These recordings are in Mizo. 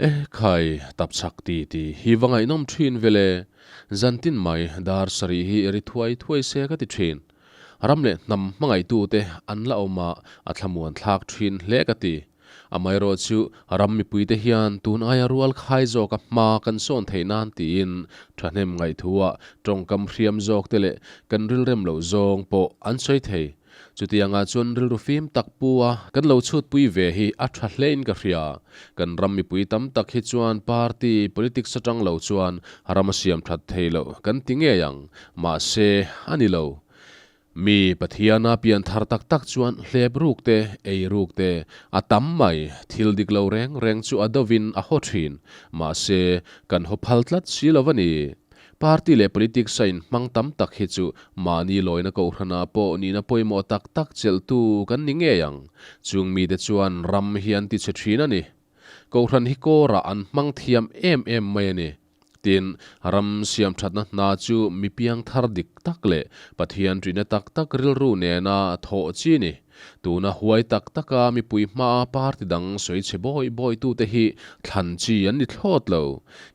E khai, tapchhak ti ti hi va ngaihnawm thin vele. Zantin mai dar sarih hi ri thuai thuai se ka ti thin. Ram leh hnam hmangaihtute an la awm a, a thlamuan thlak thin hle ka ti. Amaherawh chu ram mipuite hian tun aia rual khai zawka hma kan sawn theih nan tiin thahnem ngaihthuah tawngkam hriam zawkte leh kan rilrem loh zawng pawh an sawi thei. Chutiangah chuan rilru fim tak pu a kan lo chhutpui ve hi a tha hlein ka hria. Kan ram mipui tam tak hi chuan party politics atang lo chuan ram a siam that thei loh kan ti ngei ang. Mahse, a ni lo. Mi Pathiana pian thar tak tak chuan hlep ruk te, ei ruk te a tam mai. Thil dik lo reng reng chu a dovin a haw thin. Mahse, kan haw phal tlat si lo a ni. Party leh politics a inhmang tam tak hi chu mahni lawina kohhranah pawh nihna pawimawh tak tak chelhtu kan ni ngei ang. Chung mite chuan ram hi an tichhe thin a ni. Kohhran hi kawrah an hmang thiam em em mai a ni. Tin, ram siamthatna hna chu mi piangthar dik tak leh Pathian ṭihna tak tak rilru nena thawh chi a ni. Tuna huai tak taka mipui hmaa party dang sawi chhe bawi bawitute hi thlan chi an ni thlawt lo.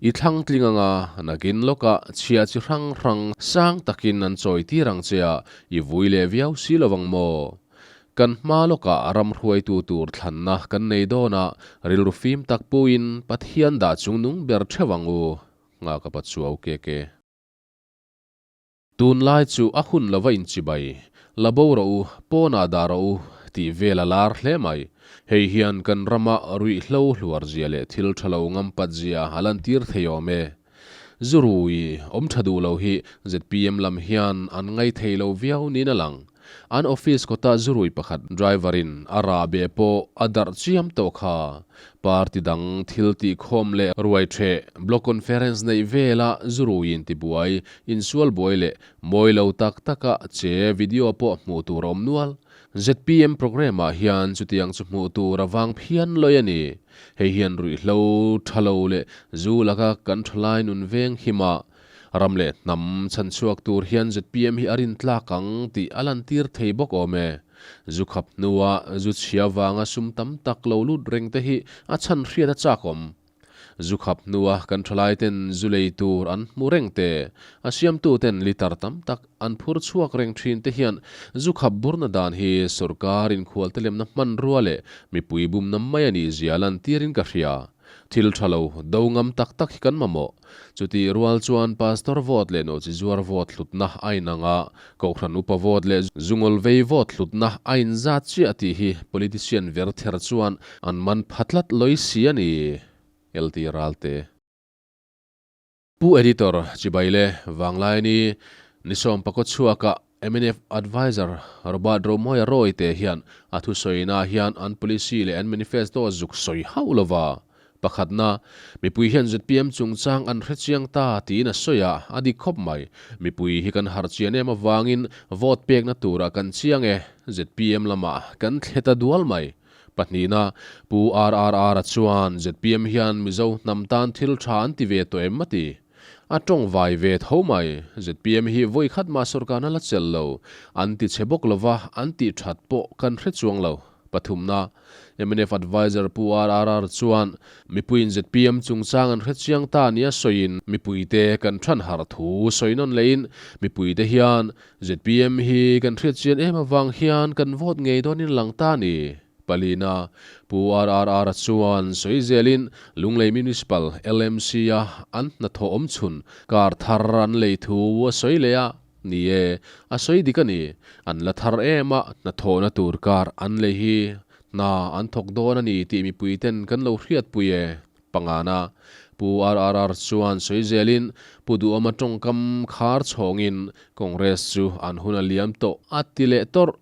I thlang tling anga nakin lawkah chhia chi hrang hrang sang takin an chawi tir ang che a, i vui leh viau si lo ang maw? Kan hma lawkah ram hruaitu tur thlanna kan nei dawn a, rilru fim tak puin Pathian dah chungnung ber theuh ang u, Nghaka Pachuau KK. Tunlai chu a hun lova inchibai, la bo rawh u, pawnah dah rawh u tih vel a lar hle mai. Hei hian kan rama ruihhlo hluar zia leh thil tha lo ngampat zia a lantir thei awm e. Zurui awm tha duh lo hi zpm lam hian an ngaithei lo viau niin a lang. An office kawta zurui pakhat driver in a rah beh pawh a darh chiam tawh kha. Party dang thil tih khawm leh ruai theh, block conference neih vela zurui in tibuai, insual buai leh mawi lo tak taka che video pawh hmuh tur a awm nual. Zpm programme ah hian chutiang chu hmuh tur a vang phian lawi a ni. Hei hian ruihhlo tha lo leh zu laka kan thalai nun veng him a, Ram leh hnam chhan chhuak tur hian zpm hi a rin tlak ang tih a lantir thei bawk awm e. Zu khap hnua zu chhia vanga sum tam tak lo lut reng te hi a chhan hriat a chak awm. Zu khap hnua kan thalai ten zu lei tur an hmu reng te, a siamtu ten litre tam tak an phur chhuak reng thin te hian zu khap burna dan hi sorkar inkhualte lemna hmanrua leh mipui bumna mai a nih zia lantirin ka hria. Thil tha lo, do ngam tak tak hi kan mamawh. Chutih rual chuan Pastor vote leh nawhchi zuar vote hlutna a inang a, Kohhran upa vote leh zungawl vei vote hlutna a inzat chiah tih hi politician ver ther chuan an man pha tlat lawi si a ni. LT Ralte. Pu Editor, Chibai le Vanglaini ni sawmpakaw chhuakah mnf Adviser Robert Romawia Roy te hian a thusawina hian an policy leh an manifesto zuk sawi hauh lova. Pakhatna, mipui hian zpm chungchang an hrechiang ta tiin a sawi a, a dik khawp mai. Mipui hi kan harh chian em avangin vote pekna turah kan chiang e, zpm lamah kan thle ta dual mai. Pahnihna, Pu RRR-a chuan zpm hian Mizo hnam tan thil tha an ti ve tawh em a ti. A tawng vai ve tho mai. Zpm hi vawi khat mah sorkarna la chelh lo. An ti chhe bawk lova, an tih that pawh kan hre chuang lo. Pathumna, mnf Adviser Pu RRR chuan mipuiin zpm chungchang an hre chiang ta nia sawiin mipuite kan than harh thu sawi nawn lehin mipuite hian Zpm hi kan hriat chian em avang hian kan vote ngei dawnin lang ta a ni. Palina, Pu RRR-a chuan sawi zelin Lunglei Municipal, LMC, a an hnathawh awm chhun car thar an lei thu a sawi leh a, ni e, a sawi dik a ni. An la thar em a, hnathawhna tur car an lei hi hna an thawk dawn a ni tih mipuiten kan lo hriatpui e. Pangana, Pu RRR chuan sawi zelin Pu Duhawma tawngkam khar chhawngin Congress chu an hun a liam tawh a ti leh tawrh.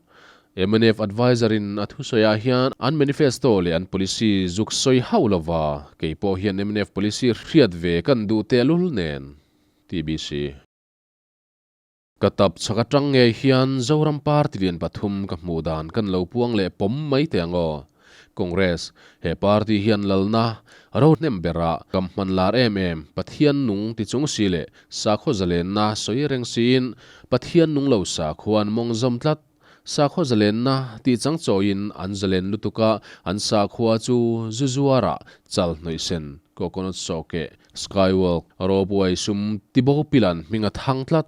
Mnf adviser in a thusawiah hian an manifesto leh an policy zuk sawi hauh lova, kei pawh hian mnf policy hriat ve kan duh tehlul nen. TBC. Ka tap chhak atang ngei hian Zoram party lian pathum ka hmuh dan kan lo puang leh pawm mai teh ang aw. Congress, he party hian lalna ro hnem berah kam hman lar em em Pathian nung ti chung si leh sakhaw zalenna sawi reng siin Pathian nung lo sakhua an mawng zawm tlat. Sakhaw zalenna tih chang chawiin an zalen lutuk a, an sakhua chu zu zuarah chal hnawih sen, coconut sawhkeh, skywalk, ropeway sum tibo pilan hming a thang tlat.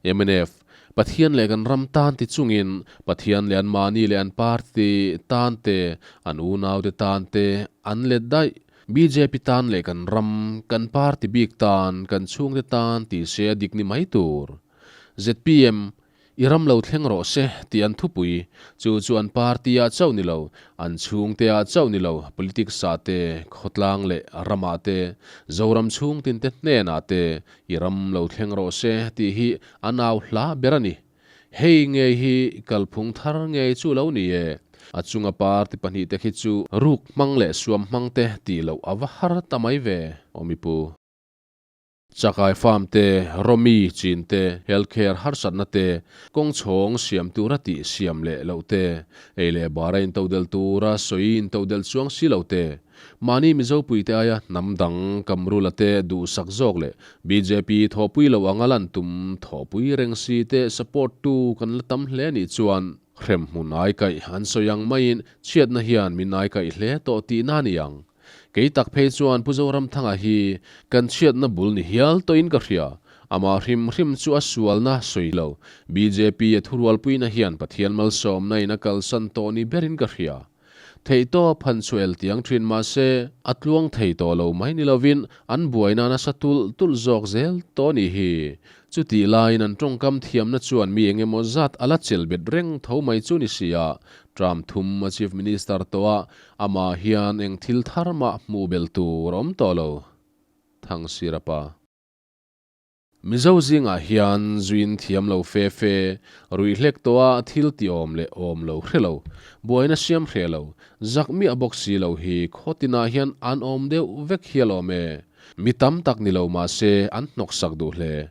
Mnf, Pathian leh kan ram tan ti chungin Pathian leh an mahni leh an party tan te, an unaute tan te an let daih. Bjp tan leh kan ram, kan party bik tan, kan chhungte tan ti se a dik ni mai tur. Zpm, I ram lo thleng rawh se tih an thupui. Chu chu an party ah chauh ni lo, an chhungte ah chauh ni lo, politics ah te, khawtlang leh ramah te, Zoram chhungtin te hnenah te I ram lo thleng rawh se tih hi an au hla ber a ni. Hei ngei hi kalphung thar ngei chu lo ni e. A chunga party pahnihte khi chu ruk hmang leh suam hmang te tih loh a va har ta mai ve, aw mipu. Chakai farm te, rawmi chin te, health care harsatna te, kawng chhawng siam tura tih siam leh loh te, ei leh bara intodelh tura sawi intodelh chuang si lo te, Mahni Mizopuite aia hnam dang Kamrula te duhsak zawk leh bjp thawhpui lo anga lan tum thawhpui reng si te support tu kan la tam hle nih chuan hremhmun aikaih an sawi ang maiin chhiatna hian min aikaih hle tawh tihna a ni ang. Kei tak phei chuan Pu Zoramthanga hi kan chhiatna bul ni hial tawhin ka hria. Amah hrim hrim chu a sualna sawi lo. Bjp a thurualpuina hian Pathian malsawmna in a kalsan tawh ni berin ka hria. Theihtawp han chhuel tiang thin mahse, a tluang thei tawh lo mai ni lovin an buaina nasa tulh tulh zawk zel tawh a nih hi. Chutih laiin an tawngkam thiamna chuan mi eng emaw zat a la chelh bet reng tho mai chu ni si a, term thum a Chief Minister tawh a, amah hian eng thil thar mah hmuh belh tur a awm tawh lo. Thangsirapa. Mizo zingah hian zuin thiam lo fe fe, ruih hlek tawha thil ti awm leh awm lo hre lo, buaina siam hre lo, zak miah bawk si lo hi khaw tinah hian an awm deuh vek hial awm e. Mi tam tak ni lo mahse an hnawksak duh hle.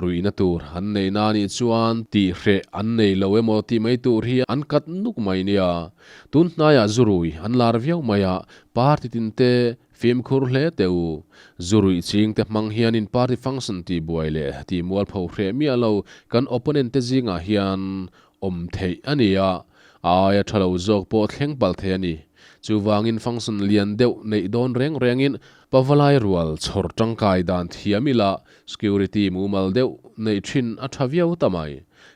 Ruihna tur an neihna anih chuan tih hreh an nei lo emaw tih mai tur hi an kat nuk mai nia. Tun hnaiah zu rui an lar viau mai a, party tin te Fimkhur hle teh u. Zu ruih ching te hmang hian in party function tih buai leh tih mualpho hreh miah lo kan opponent te zingah hian awm theih a ni a, a aia tha lo zawk pawh thleng palh thei a ni. Chuvangin function lian deuh neih dawn reng rengin pavalai rual chhawr tangkai dan thiam ila security mumal deuh neih thin a tha viau ta mai.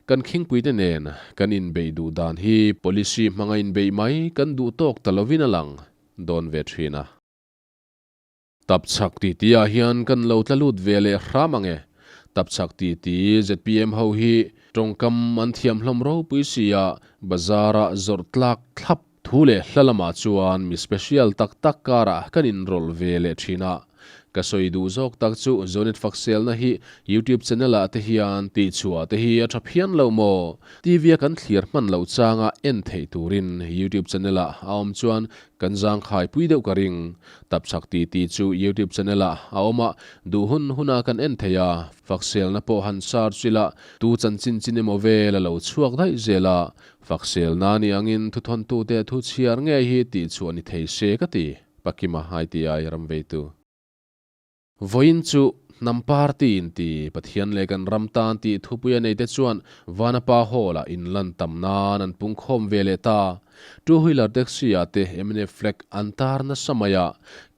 Kan khingpuite nen kan inbeih duh dan hi policy hmanga inbeih mai kan duh tawk ta lovin a lang. dawn ve thin a. Tapchhak titi ah hian kan lo tla lut ve leh hram ang e. Tapchhak titi zpm ho hi tawngkam an thiam hlawm ropui si a, bazar ah zawrh tlak thlap thu leh hla lamah chuan mi special tak tak karah kan inrawlh ve leh thin a. Ka sawi duh zawk tak chu Zonet Fakselna hi YouTube channel ah te hian tihchhuah te hi a tha phian lo maw? TV a kan thlir hman loh changa en theih turin YouTube channel ah a awm chuan kan zangkhai pui deuh ka ring. Tapchhak titi chu YouTube channel ah a awm a, duh hun hunah kan en thei a, Fakselna pawh han search ila tu chanchin chin emaw vel a lo chhuak daih zel a, Fakselna ni angin thuthawntute thu chhiar ngei hi tihchhuah ni thei se ka ti. Pakima ITI ram veitu. Vawiin chu hnam party in ti Pathian leh kan ram tan tih thupui a neite chuan Vanapa Hall-ah inlan tam nan an pungkhawm ve leh ta. Two wheeler taxi ah te mnf flag an tar nasa mai a,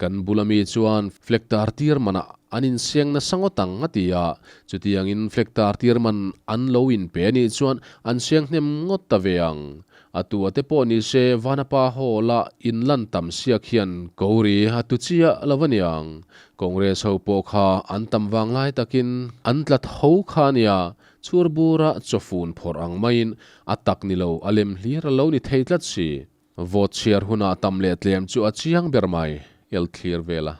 kan bula mi chuan flag tar tir manah an inseng nasa ngawt ang a ti a, chutiangin flag tar tir man an lo inpe a nih chuan an seng hnem ngawt ta ve ang. A tu a te pawh ni se Vanapa Hall a inlan tam siak hian ko ri a tu chiah lo a niang. Congress ho pawh kha an tam vang lai takin an tla tho kha a nia, chhur bura chawfun phawrh ang maiin a tak ni lo a lem hlir a lo ni thei tlat si. Vote chhiar hunah tam leh tlem chu a chiang ber mai, el thlir vel a.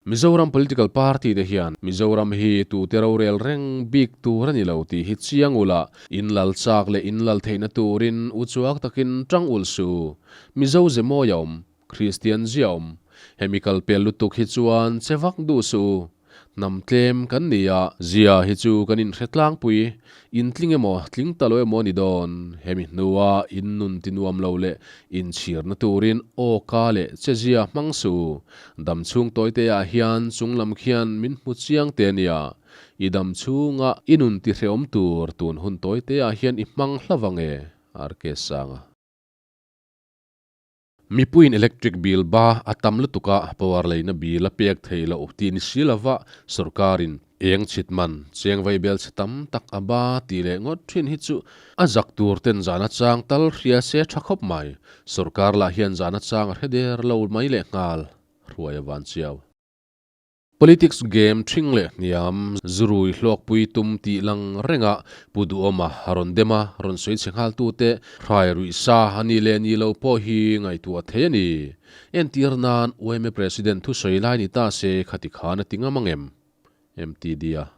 Mizoram political party te hian Mizoram hi tute rorel reng bik tur a ni lo tih hi chiang ula, in lal chak leh in lal theihna turin u chuak takin tang ulh su. Mizo ze mawi a awm, Kristian zia awm. Hemi kal pel lutuk hi chuan che vak duh suh u. Hnam tlem kan ni a, zia hi chu kan inhre tlangpui. In tling emaw tling ta lo emaw a ni dawn. Hemi hnua in nun ti nuam lo leh inchhirna turin aw ka leh che zia hmang suh u. Dam chhung tawite ah hian chung lam khian min hmu chiang te nia. I dam chhunga i nun ti hrehawm tur tun hun tawi te ah hian i hmang hla vang e, RK Sanga. Mipuiin electric bill ba a tam lutuk a, power leina bill a pek theih loh tih ni si lova sorkarin eng chhit man cheng vai bel chhe tam tak a ba tih leh ngawt thin hi chu a zak tur ten zan achang tal hria se tha khawp mai. Sorkar lah hian zan achang a hre der lo mai leh nghal, Hruai a van chiau. Politics game ṭhing leh hniam, zurui hlawkpui tum tih lang renga Pu Duhawma a rawn dem a, rawn sawi chhe nghaltute hrai ruih sa a ni leh ni lo pawh hi ngaihtuah thei a ni. Entir nan yma President thusawi lai ni ta se khati khan a ti ngam ang em? MTD-a.